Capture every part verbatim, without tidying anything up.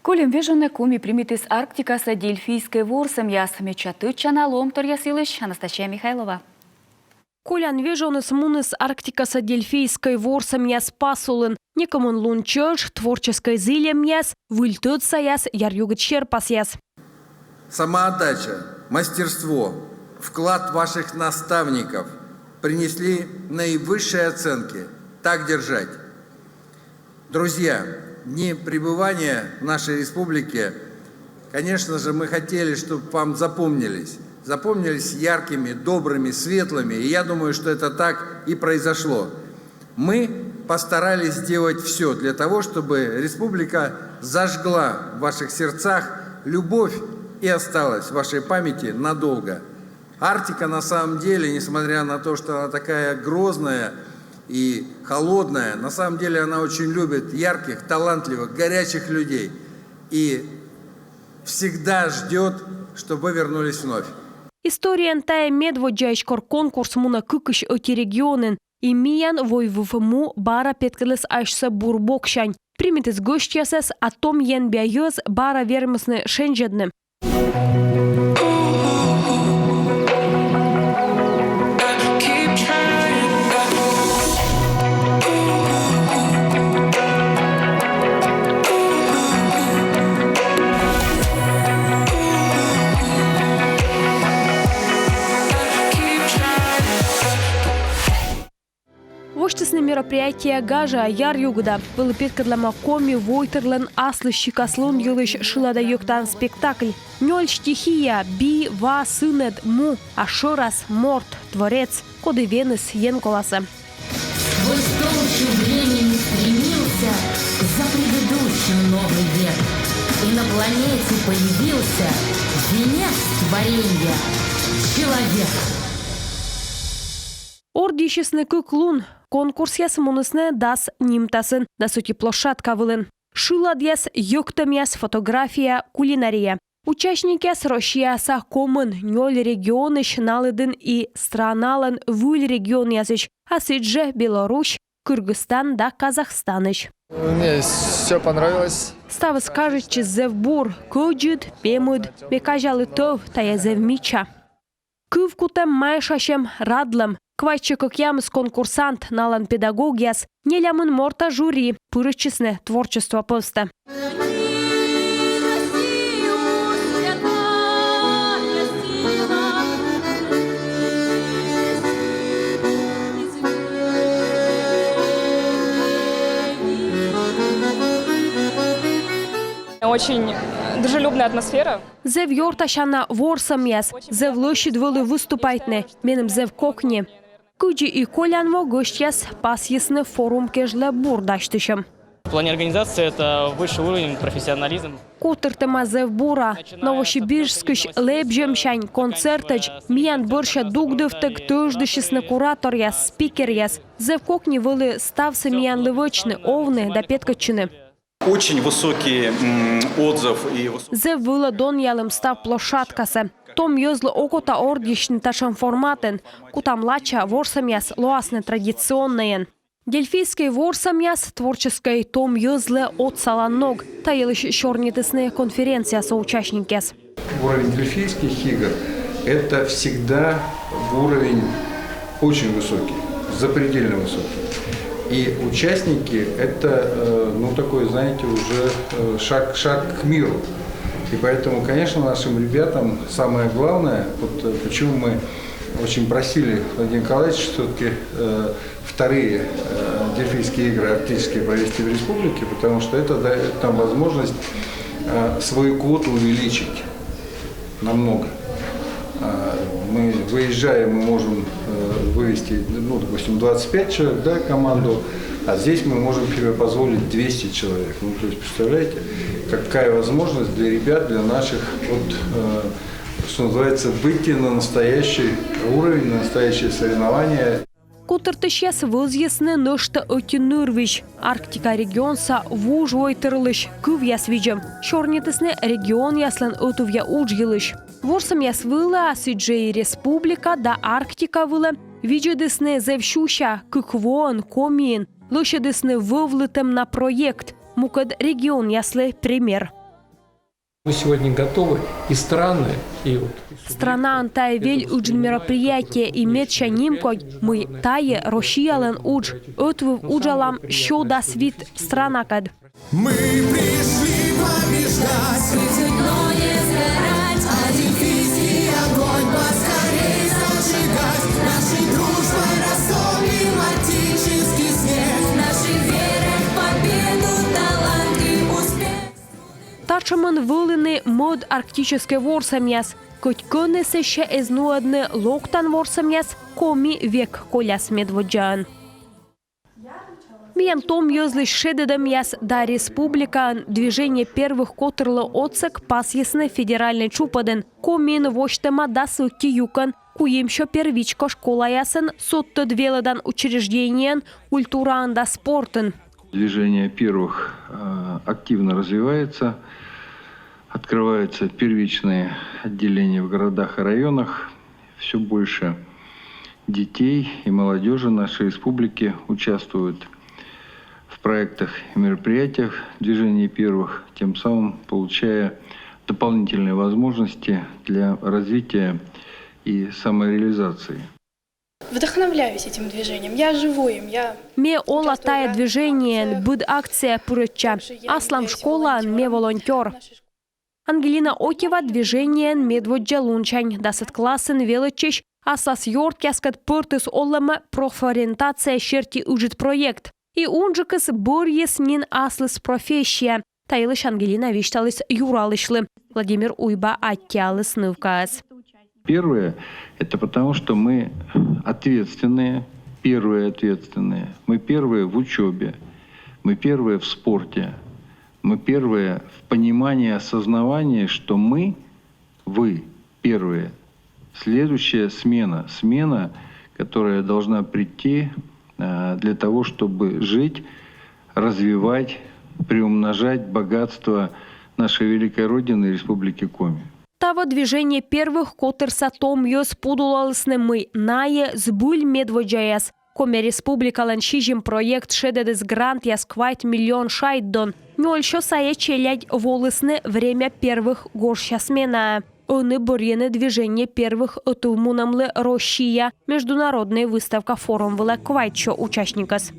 Кольӧм вежонӧ Коми примитіс Арктикаса дельфийскӧй ворсӧмъяс. Медся тӧдчана лоӧмторъяс йылысь Анастасия Михайлова. Колян вежоныс муніс Арктикаса дельфийскӧй ворсӧмъяс пас улын. Некымын лун чӧж, творческӧй зільӧмъяс, выль тӧдсаяс, яръюгыд серпасъяс. Самоотдача, мастерство, вклад ваших наставников принесли наивысшие оценки. Так держать. Друзья, дни пребывания в нашей республике, конечно же, мы хотели, чтобы вам запомнились. Запомнились яркими, добрыми, светлыми. И я думаю, что это так и произошло. Мы постарались сделать все для того, чтобы республика зажгла в ваших сердцах любовь и осталась в вашей памяти надолго. Арктика на самом деле, несмотря на то, что она такая грозная и холодная, на самом деле она очень любит ярких, талантливых, горячих людей. И всегда ждет, чтобы вы вернулись вновь. Историяын тайӧ медводдзаысь, кор конкурс мунӧ кыкысь ӧти регионын. И миян «Войвыв му» бара петкӧдліс асьсӧ бур боксянь. Примитіс гӧсьтъясӧс, а том енбиа йӧз бара вермисны шензьӧдны. Восьтісны мероприятие гажа, яръюгыда. Вӧлі петкӧдлӧма коми войтырлӧн аслыссикас лун йылысь шылада-йӧктан спектакль. Нёль стихия: би, ва, сынӧд, му, а шӧрас — морт, творец, коді веныс Ен коласӧ. Сквозь толщу времени стремился за предыдущим новый век. И на планете появился венец творенья — человек. Ордйысисны кык лун. Конкурсъяс мунісны дас нимтасын, дас ӧти площадка вылын. Шыладъяс, йӧктӧмъяс, фотография, кулинария. Участникъяс Россияса комын, нёль регионысь на лыдын и страналӧн выль регионъясысь, а сідзжӧ Беларусь, Кыргызстан да Казахстанысь. Мне все понравилось. Ставыс кажитчис зэв бур, кӧдзыд, пемыд. Ме казялі тӧв, тайӧ зэв мича. Кывкутӧм, майшасьӧм, радлӧм. Квайтсё кӧкъямыс конкурсант, налӧн педагогъяс, нелямын морта жюри, пырӧдчисны творчество пӧвстӧ. Очень дружелюбная атмосфера. Зэв ёртасяна ворсӧмъяс, зэв лӧсьыд вӧлі выступайтны, меным зэв кокни. Кыдзи и колян во, гӧсьтъяс пасйисны форум кежлӧ бур дасьтысьӧм. В плане организации это высший уровень, профессионализм. Котыртӧма зэв бура. Новосибирскысь лэбзьӧмсянь концертӧдз миян бӧрся дугдывтӧг тӧждысисны кураторъяс, спикеръяс. Зэв кокни вӧлі ставсӧ миянлы вӧчны, овны да петкӧдчыны. Очень высокий, м, отзыв и выс- Зэв вылӧ донъялім став площадкасӧ. Том йӧзлы окота ордйысьны татшӧм форматын. Кутам лача, ворсӧмъяс лоасны традиционнӧйӧн. Дельфийскӧй ворсӧмъяс творческӧй том йӧзлы отсалан ног. Та йылысь сёрнитісны конференция соучастникъяс. Уровень дельфийских игр — это всегда уровень очень высокий, запредельно высокий. И участники — это, э, ну, такой, знаете, уже, э, шаг, шаг к миру. И поэтому, конечно, нашим ребятам самое главное, вот, э, почему мы очень просили Владимира Николаевича все-таки, э, вторые, э, дельфийские игры арктические провести в республике, потому что это даёт нам возможность, э, свою квоту увеличить намного. А, мы выезжаем, мы можем, э, вывести, ну, допустим, двадцать пять человек, да, команду, а здесь мы можем себе позволить двести человек. Ну, то есть, представляете, какая возможность для ребят, для наших, вот, э, что называется, выйти на настоящий уровень, на настоящее соревнование. Котыртысьяс вӧзйисны нӧшта ӧти нырвизь. Арктика регионса вужвойтырлысь кывъяс видзӧм. Сёрнитісны регионъяслӧн ӧтувъя удж йылысь. Ворсӧмъяс вылӧ, а сідзжӧ и республика да Арктика вылӧ, видзӧдісны зэв сюся, кык воӧн Комиын лӧсьӧдісны вӧвлытӧм на проект, мукӧд регионъяслы пример. Мы сегодня готовы и страны, и вот странаын тайӧ вель ыджыд мероприятие, и медся нимкодь, мый тайӧ Россиялӧн удж. Ӧтвыв уджалам сё дас вит странакӧд. Мы пришли побеждать. Светить, но не сгорать, а дефиси огонь поскорей зажигать. Нашей дружбой растопим арктический снег. Нашей верой в победу, талант и успех. Татшӧмӧн вӧліны мӧд арктическӧй ворсӧмъяс. Кӧть кӧні сэсся эз нуӧдны локтан ворсӧмъяс, Коми век коляс медводдзаӧн. Миян том йӧзлысь шедӧдӧмъяс да республикаын «Движение первых» котырлы отсӧг пасйисны федеральнӧй чупӧдын. Комиын восьтӧма дас ӧти юкӧн, куимсё первичко школаясын, содтӧд велӧдан учреждениеын, культураын да спортын. Движение первых э, активно развивается. Открываются первичные отделения в городах и районах. Все больше детей и молодежи нашей республики участвуют в проектах и мероприятиях движения первых, тем самым получая дополнительные возможности для развития и самореализации. Вдохновляюсь этим движением. Я живу им. Я Ме ола тайӧ движениеӧн, быд акцияӧ пырӧдча. Аслам школаын ме волонтёр. Ангелина Отева движениеӧн медводдза лунсянь. Дасӧд классын велӧдчысь аслас ёртъяскӧд пӧртіс олӧмӧ профориентация серти ыджыд проект. И унджыкыс бӧрйис нин аслыс профессия. Та йылысь Ангелина висьталіс Юралысьлы. Владимир Уйба аттьӧаліс нывкаӧс. Первое, это потому, что мы ответственные, первые ответственные. Мы первые в учёбе, мы первые в спорте, мы первые в понимании, осознавании, что мы, вы первые. Следующая смена, смена, которая должна прийти э, для того, чтобы жить, развивать, приумножать богатство нашей великой Родины, Республики Коми. Таво «Движение первых» котырса том йӧз подулалісны, мый найӧ збыль медводдзаяс. Коми Республикалӧн сизим проект шедӧдіс грантъяс квайт миллион шайт дон. Нёльсё сайӧ челядь волісны «Время первых» гожся сменаӧ. Ӧні бӧрйӧны «Движение первых» ӧтувмунӧмлы Россия международнӧй выставка-форум вылӧ квайтсё участникӧс.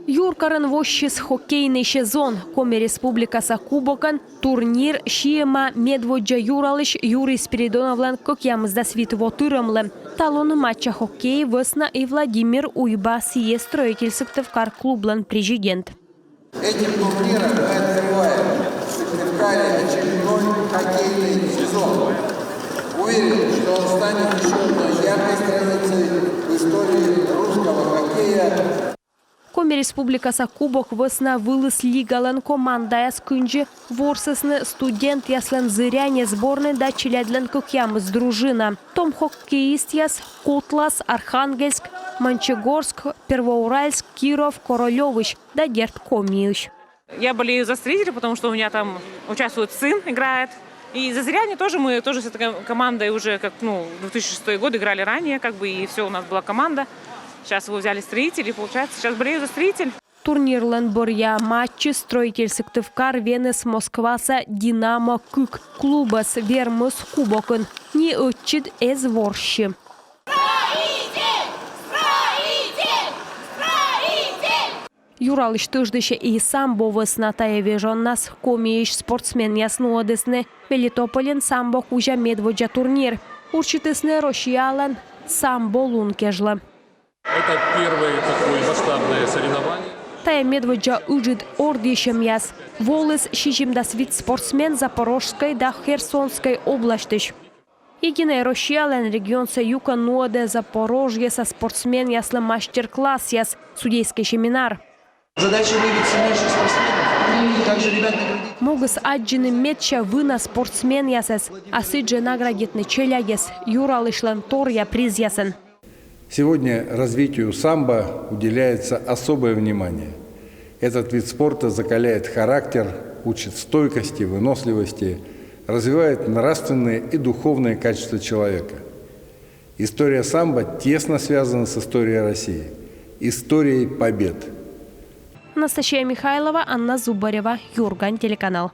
Юркарын воссис хоккейнӧй сезон. Коми Республикаса кубокӧн турнир сиӧма медводдза Юралысь Юрий Спиридоновлӧн кӧкъямысдас вит во тырӧмлы. Талун матча хоккей вӧсна и Владимир Уйба, сійӧ «Строитель» Сыктывкар клублӧн президент. Этим турниром мы открываем в Сыктывкаре очередной хоккейный сезон. Уверен, что он станет ещё одной яркой страницей в истории русского хоккея. Коми Республикаса кубок вӧсна вылыс лигалӧн командаяс кындзи ворсісны студентъяслӧн зыряне сборнӧй да челядьлӧн кӧкъямыс дружина. Том хоккеистъяс Котлас, Архангельск, Мончегорск, Первоуральск, Киров, Королёвысь да, дерт, Комиысь. Я болею за «Строителей», потому что у меня там участвует сын, играет. И за «Зыряне» тоже, мы тоже с этой ком- командой уже, как, ну, две тысячи шестой год играли ранее, как бы, и все, у нас была команда. Сейчас его взяли «Строители», и получается, сейчас болею за «Строитель». Турнирлӧн бӧръя матчыс «Строитель» Сыктывкар венис Москваса «Динамо» кык клубӧс, вермис кубокын. Ни ӧтчыд эз ворсьы. Юралысь тӧждысьӧ и самбо вӧсна. Тайӧ вежоннас Комиысь спортсменъяс нуӧдісны Мелитопольын самбо кузя медводдза турнир. Урчитісны Россиялӧн самбо лун кежлӧ. Это первое такое масштабное соревнование. Тайӧ медводдза ыджыд ордйысьӧмъяс. Воліс сизимдас вит спортсмен Запорожскӧй да Херсонскӧй обласьтысь. «Единая Россиялӧн» регионса юкӧн нуӧдӧ Запорожьеса спортсменъяслы мастер-классъяс, судейскӧй семинар. Задача выявить сильнейших спортсменов, также ребят наградить. Могыс аддзыны медся вына спортсменъясӧс, а сідзжӧ наградитны челядьӧс Юралысьлӧн торъя призъясӧн. Сегодня развитию самбо уделяется особое внимание. Этот вид спорта закаляет характер, учит стойкости, выносливости, развивает нравственные и духовные качества человека. История самбо тесно связана с историей России, историей побед. Анастасия Михайлова, Анна Зубарева, «Юрган» телеканал.